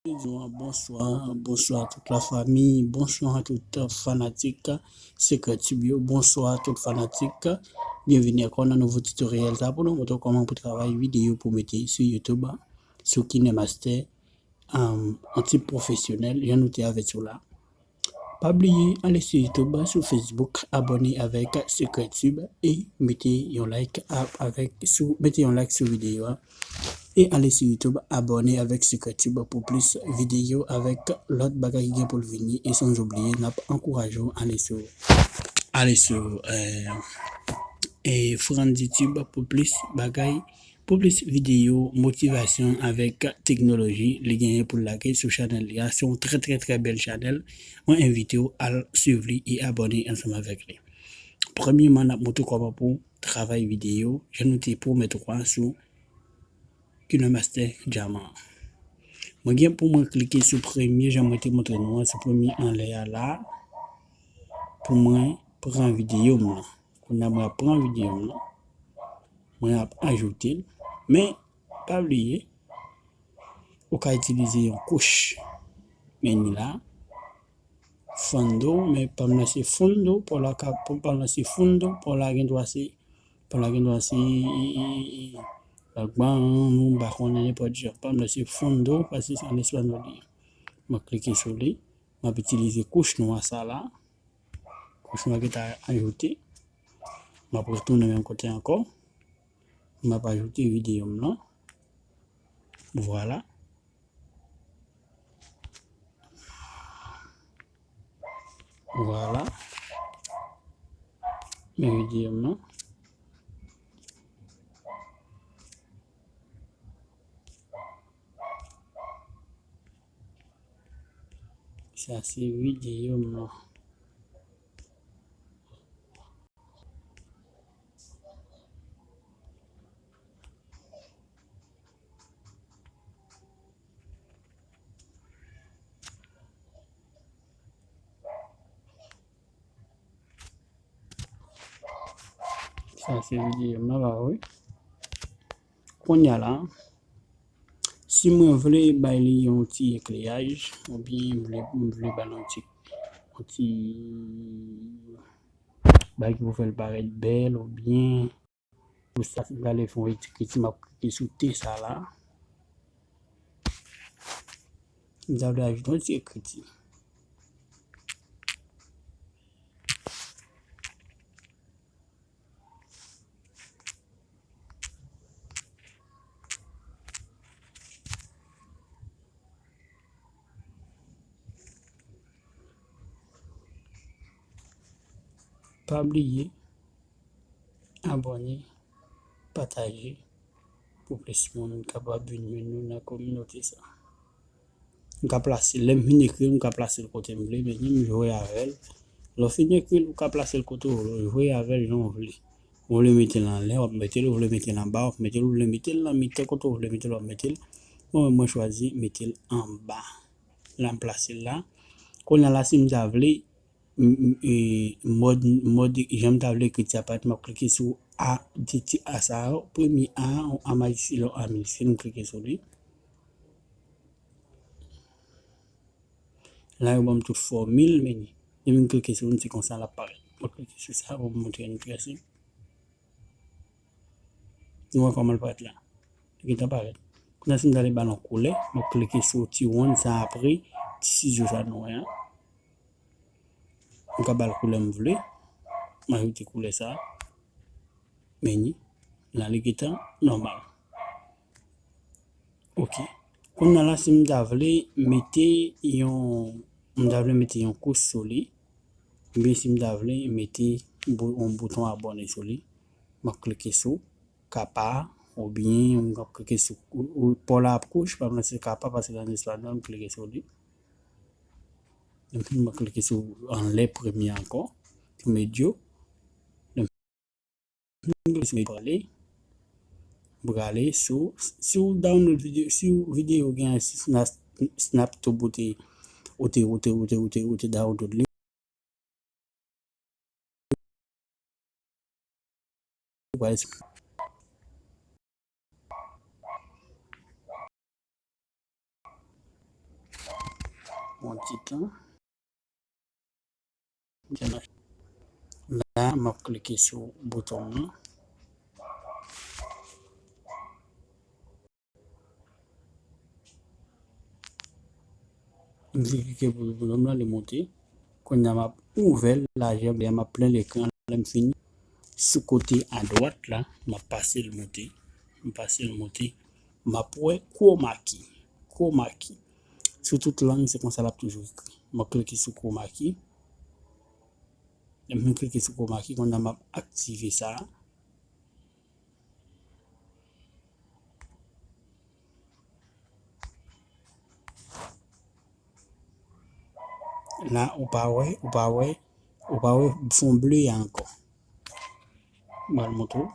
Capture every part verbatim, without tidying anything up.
Di nou bonswa, bonswa tout la fami, bonswa tout fanatik Secret Tube yo, bonswa tout fanatik. Byenvini ankò nan nouvo tutorial sa pou nou montre w kòman pou travay videyo pou mete sou YouTube, sou KineMaster, um, an ti pwofesyonèl, jan nou te avèti w la. Pa bliye, ale sou YouTube, sou Facebook, abòne avèk Secret Tube e mete yon like a-, avèk, sou, mete yon like sou videyo a. E ale sou YouTube, abòne avèk Secret Tube pou plis videyo avèk lòt bagay ki gen pou l vini. E san oubliye, n ap ankouraje w ale sou, ale sou, eh, eh, Frandy Tube pou plis bagay, pou plis videyo motivasyon avèk teknoloji li genyen pou l lage sou chanèl li a. Se yon trè, trè, trè bèl chanèl. Mwen envite w al swiv li e abòne ansanm avèk li. Premyèman, n ap montre w kòman pou travay videyo, jan nou te pwomèt ou a sou KineMaster Diamant. Mwen gen pou mwen klike sou premye, jan mwen te montre nou an, sou premye anlè a la, pou mwen pran videyo m lan. Kounye a mwen ap pran videyo m lan, mwen ap ajoute l. Men, pa bliye, ou ka itilize yon kouch. Men ni la, fondo, men pa m lan se fundo, pa w la ka, pa m lan se fundo, pa w la gen dwa se, pa w la gen dwa se, e, e, e, e, lagban, nou pa konnen nenpòt jan. Pa m lan se fundo, paske se an espanyòl li ye. Mwen klike sou li, m ap itilize kouch nwa sa la. Kouch nwa ki ta ajoute. M ap retounen menm kote ankò. M ap ajoute videyo m lan. Vwala. Vwala. Men videyo m lan. Sa se videyo m lan. Sa se videyo m nan la, wi. Kounye a la, si mwen vle bay li yon ti ekleyaj, oubyen m vle, m vle ba l yon ti, yon ti bagay ki pou fè l parèt bèl, oubyen pou sa, si m ta vle fè yon ti ekriti, m ap klike sou T sa la. M ta vle ajoute yon ti ekriti. Pa bliye abòne, pataje pou plis moun kapab vin jwenn nou nan kominote sa. M ka plase, lè m fin ekri l, m ka plase l kote m vle, men m jwe avè l. Lè w fin ekri l, ou ka plase l kote w vle, w jwe avè l jan w vle. Ou vle mete l anlè, w ap mete l, ou vle mete l anba, w ap mete l, ou vle mete l nan mitan, kote w vle mete l, w ap mete l. Bon, mwen chwazi mete l anba. La, m plase l la. Kounye a la, si m ta vle, m, m, e, mòd, mòd jan m ta vle ekriti a parèt, m ap klike sou A, ti, ti A sa yo, premye A, yon A majiskil, yon A miniskil, m klike sou li. La, yo ban m tout fòmil, men depi m klike sou li, se konsa l ap parèt. Mwen klike sou sa pou m montre nou trè senp. Nou wè kòman l parèt la. Li gentan parèt. Kounye a, si m ta vle ba l yon koulè, mwen klike sou ti wonn sa apre ti sizo sa nou wè a. M ka ba l koulè m vle. M ajoute koulè sa. Men ni, la li gentan nòmal. Ok. Kounye a la, si m ta vle mete yon, m ta vle mete yon kouch sou li, oubyen si m ta vle mete bou-, yon bouton abòne sou li, m ap klike sou kapa, oubyen m ap klike sou, ou, ou, pa w la ap kouch, pa m lan se kapa, paske an espanyòl, m klike sou li. Epi m klike sou anlè premye ankò, sou medyo. M klike sou medyo, m prale sou, si w download videyo, si w videyo gen Snap, Snap Tube ou te, ou te, ou te, ou te, ou te, ou te download li. Ou pral, yon ti tan. La, m ap klike sou bouton m nan. M vin klike pou, pou bouton m nan, li monte. Kounye a, m ap ouvè l, lajè m, m ap plen lekran. Lè m fini, sou kote adwat la, m ap pase l monte. M pase l monte. M ap wè chroma key. Chroma key. Sou tout lang, se konsa l ap toujou ekri. M ap klike sou chroma key. Lè m fin klike sou chroma key, kounye a m ap aktive sa. La, ou pa wè, ou pa wè, ou pa wè fon ble a ankò. M pral montre w.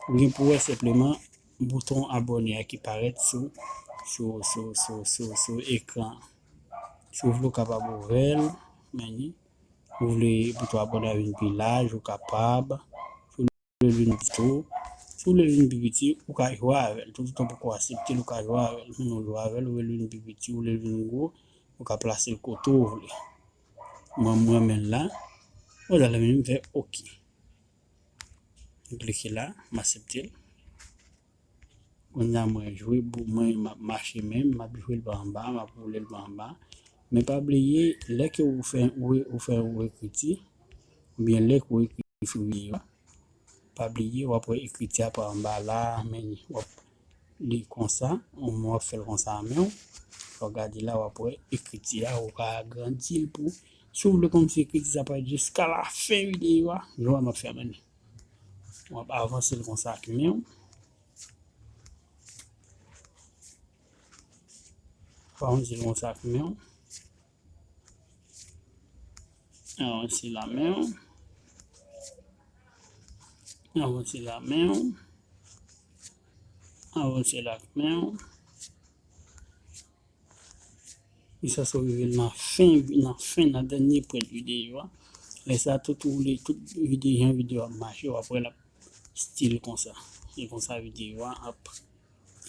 Ou gen pou wè senpleman bouton abòne a ki parèt sou, sou, sou, sou, sou, sou ekran. Si w vle, w kapab ouvè l, men ou vle bouton abòne a vin pi laj, ou kapab. Si w vle l vin pi tou, si w vle l vin pi piti, ou ka jwe avè l. Toutotan poko aksepte l, ou ka jwe avè l. Moun yo jwe avè l, ou vle l vin pi piti, ou vle l vin gwo, ou ka plase l kote w vle. Mwen, m renmen l la. Ou ta lè m fè oke. M klike la, m aksepte l. Kounye a mwen jwe, mwen m ap mache menm, m ap jwe l pa anba, m ap woule l pa anba. Men pa bliye, lè ke ou fè, ou, ou fè yon ekriti, oubyen lè ke ou ekri sou videyo a, pa bliye, w ap wè ekriti a pa anba la, men w ap li konsa, w ap fè l konsa a men w. Lè w gade la, w ap wè ekriti a, ou ka agrandi l pou, si w vle kòmsi ekriti sa parèt jiska lafen videyo a, jan m ap fè a menm. W ap avanse l konsa ak men w. W ap avanse l konsa ak men w. Avanse l ak men w. Avanse l ak men w. Avanse l ak men w. Jiskaske w rive nan fen, nan fen, nan dènye pwent videyo a. Lè sa, tout ou vle, tout videyo, jan videyo a ap mache, w ap wè l ap stil konsa. E konsa videyo a ap,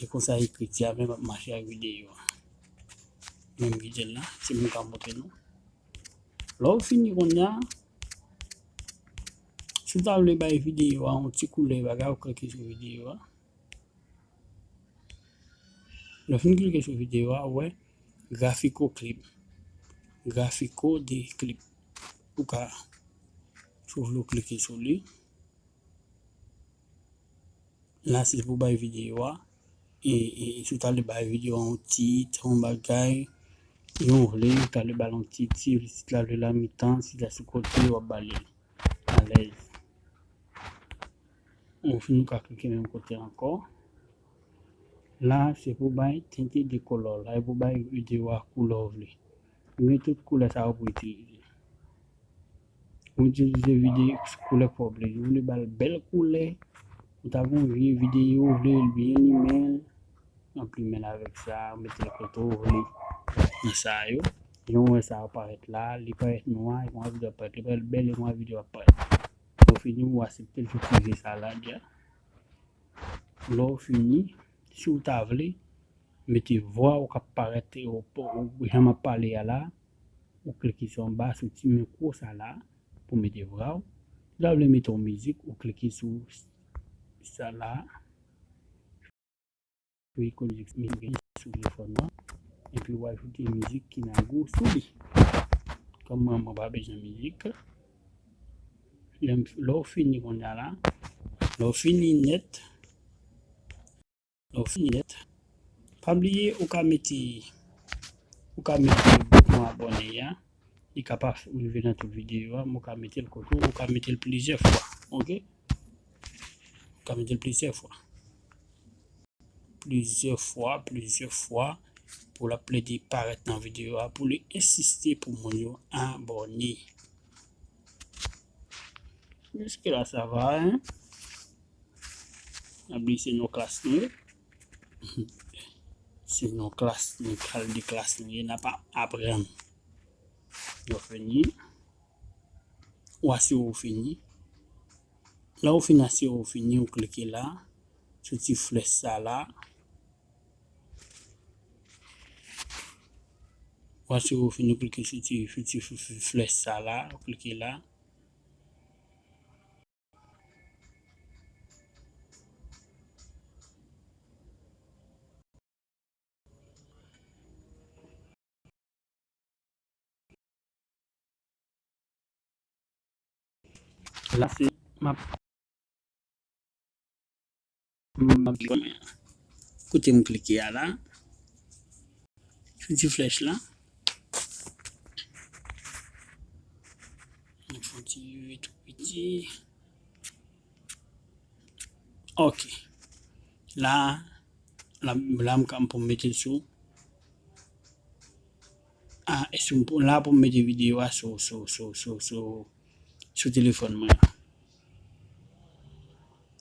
e konsa ekriti a menm ap mache ak videyo a. Menm videyo la, se mwen k ap montre nou. Lè w fini kounye a, si w ta vle bay videyo a yon ti koulè bagay, ou klike sou videyo a. Lè w fin klike sou videyo a, ou wè grafiko clip. Grafiko de clip. Ou ka, si w vle w klike sou li. La, se pou bay videyo a. E, e, si w ta vle bay videyo a yon tit, yon bagay, yon vle, ou ta vle ba l yon tit, si tit la vle la mitan, si la sou kote, w ap ba li alèz. Ou fin, ou ka klike menm kote ankò. La, se pou bay tinte de kolò. La, e pou bay videyo a koulè w vle. Ou gen tout koulè sa yo pou itilize. Ou itilize videyo koulè k fè w plezi. Ou vle ba l bèl koulè. Ou ta gen yon vye videyo, ou vle l byen limen l. Anplimen l avèk sa, ou mete l kote w vle. Nan sa yo. Jan w wè sa yo parèt la, li parèt nwa, e konsa videyo ap parèt. Li parèt bèl, e konsa videyo ap parèt. Lè w fini, ou aksepte l sou ti je sa la, dja. Lè w fini, si w ta vle, mete vwa w k ap parèt, ou, ou, jan m ap pale a la, ou klike sou anba, sou ti mikwo sa la, pou mete vwa w. Si w ta vle mete yon mizik, ou klike sou sa la. Sou ikon mizik, mizik sou telefòn ou an, epi w ajoute mizik ki nan gou sou li. Kòm mwen, mwen pa bezwen mizik. Lè m, lè w fini kounye a la, lè w fini nèt, lè w fini nèt, pa bliye ou ka mete, ou ka mete bouton abòne a. Li ka pa rive nan tout videyo a, men w ka mete l kote w, ou ka mete l plizyè fwa, oke? Ou ka mete l plizyè fwa. Plizyè fwa, plizyè fwa, pou l ap plede parèt nan videyo a, pou li ensiste pou moun yo abòne. Jiske la, sa va, en? Abli se non klas nou ye. Se non klas nou, kal de klas nou ye, n ap aprann. Yo fini. Ou asire w fini. Lè w fin asire w fini, ou klike la, sou ti flèch sa la. Ou asire w fin klike sou ti, sou ti f-, f-, flèch sa la, ou klike la. La se m ap, m ap, kote m klike a la, sou ti flèch la. M fè yon ti rive tou piti. Ok. La, la, la m ka, m pou mete l sou. Ah, e sou, la pou m mete videyo a sou, sou, sou, sou, sou, sou telefòn mwen an.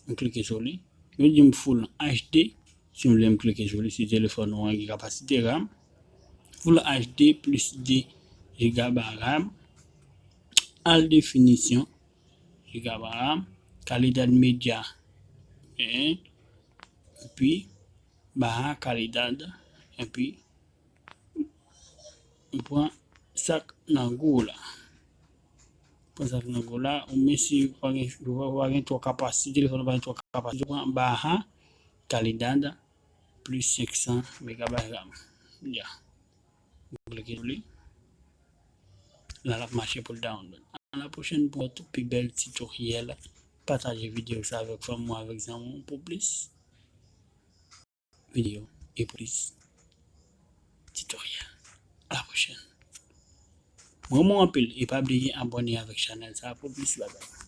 M klike sou li. Yo di m full H D. Si m vle m klike sou li, si telefòn ou an gen kapasite RAM. Full H D plus de gigaba RAM. Al definisyon, gigaba RAM. Kalidad medya. En. Epi, baha kalidad. Epi, m pran sa k nan gwo la. Pran sa k nan gwo la, ou menm si ou pa gen, ou pa, ou pa gen twò kapasite, telefòn ou pa gen twò kapasite, ou pran baha kalidad plus senk san megabayt RAM. Ya. Ou klike sou li. La, l ap mache pou l download. A la pwochèn pou yon pi bèl titoryèl. Pataje videyo sa avèk fanmi w, avèk zanmi w pou plis videyo e plis titoryèl. A la pwochèn. M renmen w anpil e pa bliye abòne avèk chanèl sa pou plis bagay.